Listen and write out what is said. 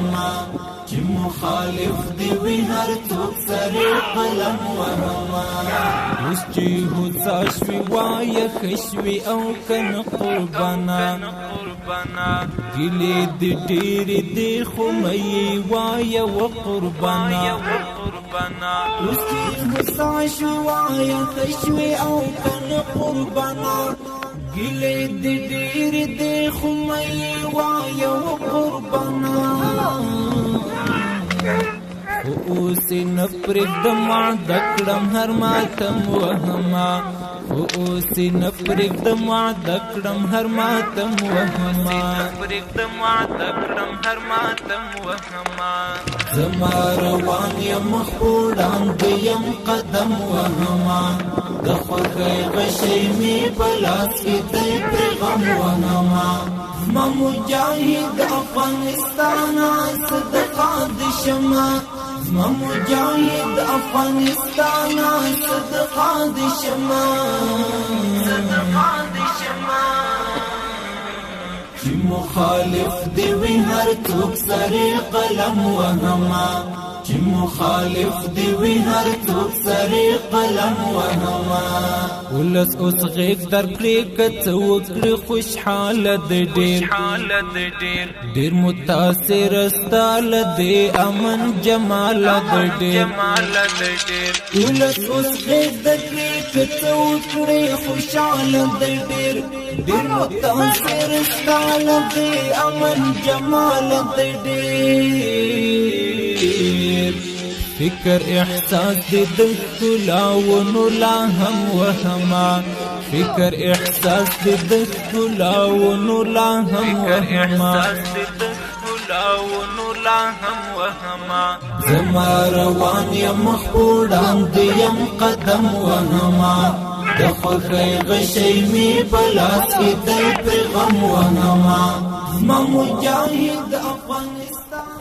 وهما. چې مخالف دی وي هر څوک سره قلم وهما. اوس چې هوسا شوي وایه ښه شوي او که نه قربانه، ګیلې دې ډېرې دي خو مه یې وایه و قربانه. اوس چې هوسا شوي وایه ښه شوي او که نه قربانه، ګیلې دې ډېرې دي خو مه یې وایه و قربانه. خو اوس یې نه پرېږدم وعده کړم هر ماتم وهما. خو اوس یې نه پرېږدم وعده کړم هر ماتم وهما. پرېږدم وعده کړم هر ماتم وهما. زما روان یم خو وړاندې یم قدم وهما. د خوښۍ غشی مې په لاس کې دی پرې غم وهما. زما مجاهد افغانستان صدقه دې شمه، زما مجاهد افغانستان صدقه دې شمه، صدقه دې شمه. چې مخالف دی وي هر څوک سره قلم وهما. چې مخالف دی وي هر څوک سره قلم وهما. ولس اوس غېږ درکړي که څه وکړي خوشحاله دی ډېر، خوشحاله دی ډېر، ډېر متاثر ستا له دې امن جماله دی ډېر، جماله دی ډېر. ولس اوس غېږ درکړي که څه وکړي خوشحاله دی ډېر، ډېر متاثر ستا له دې امن جماله دی ډېر. فکر احساس دې د ښکلاونو لا هم وهما. فکر احساس دې د ښکلاونو لا هم فکر وهما. احساس دې د ښکلاونو لا هم وهما. زما روان یم خو وړاندې یم قدم وهما. د خوښۍ غشی مې په لاس کې دی پرې غم وهما. زما مجاهد افغانستان.